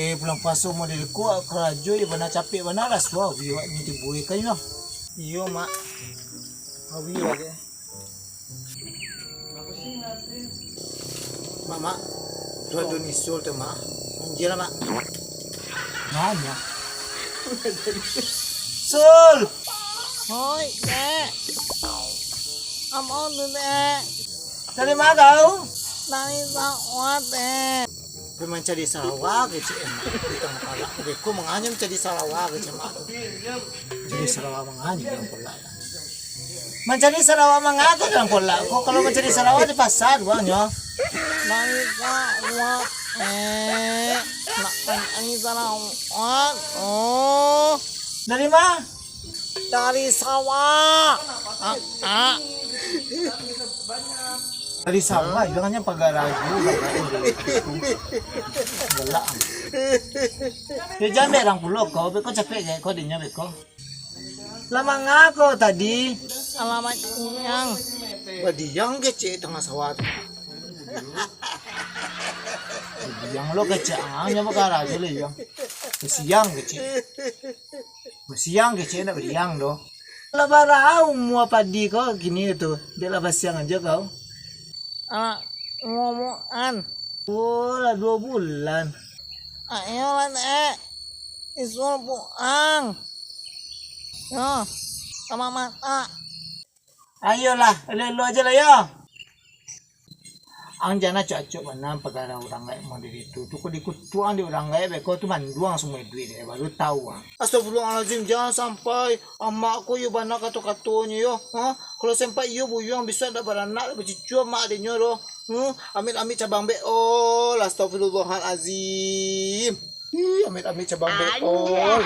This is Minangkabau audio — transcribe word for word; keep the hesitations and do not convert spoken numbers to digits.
Eh, bulan puaso model ko, karajo yo bana capek bana lah, suah awak nyo tibo ikan yo. Iyo, Mak. Awak yo. Mak, Mak. Tu ado Nisul tu, Mak. Manggil lah, Mak. Nanya. Sul! Hoi, Dek. Apo tu, Dek? Dari ma kau? Dari sawah, Dek. Pai mancari sarawa kecek, Mak. Di tangah palak. Beko manganyam mancari sarawa kecek, Mak. Mancari sarawa manganyam dalam palak. Mancari sarawa manganyam dalam palak. Ko kalau mancari sarawa di pasar, buangnyo. Dari sawah, eh. Nak mancari sarawa, oh. Dari ma? Dari sawah. Ah, ah. Dari sawah, jangan yang pagar aja. Galak. Yo, jan berang pulo ko, beko capek je ko dinyo beko. Lah manga ko tadi. Alamak, Yang. Badiang kecek tangah sawah tu. Badiang lo kecek, ah, nyo bakara tu lo, Yang. Basiang kecek. Basiang kecek nak badiang doh. Lah bara umua padi ko kini tu? Dek lah basiang aja kau. Anak umua bulan. Oh, lah duo bulan. Ayolah, Dek. Isuak pulang. Yo, sama mata. Ayolah, elok-elok aja lah, yo. Ang jan acok-acok bana pagara urang gaek model itu. Tu kok dikutuak ang dek urang gaek beko tu manduang samua duit dek, baru tahu ang. Astagfirullahalazim, jangan sampai amak ko iyo bana kato-katonyo yo. Ha? Kalau sempat iyo buyuang bisuak dak baranak, dak bacucu amak adeknyo doh. Hmm, amit-amit cabang beol. Astagfirullahalazim. Ih, amit-amit cabang beol.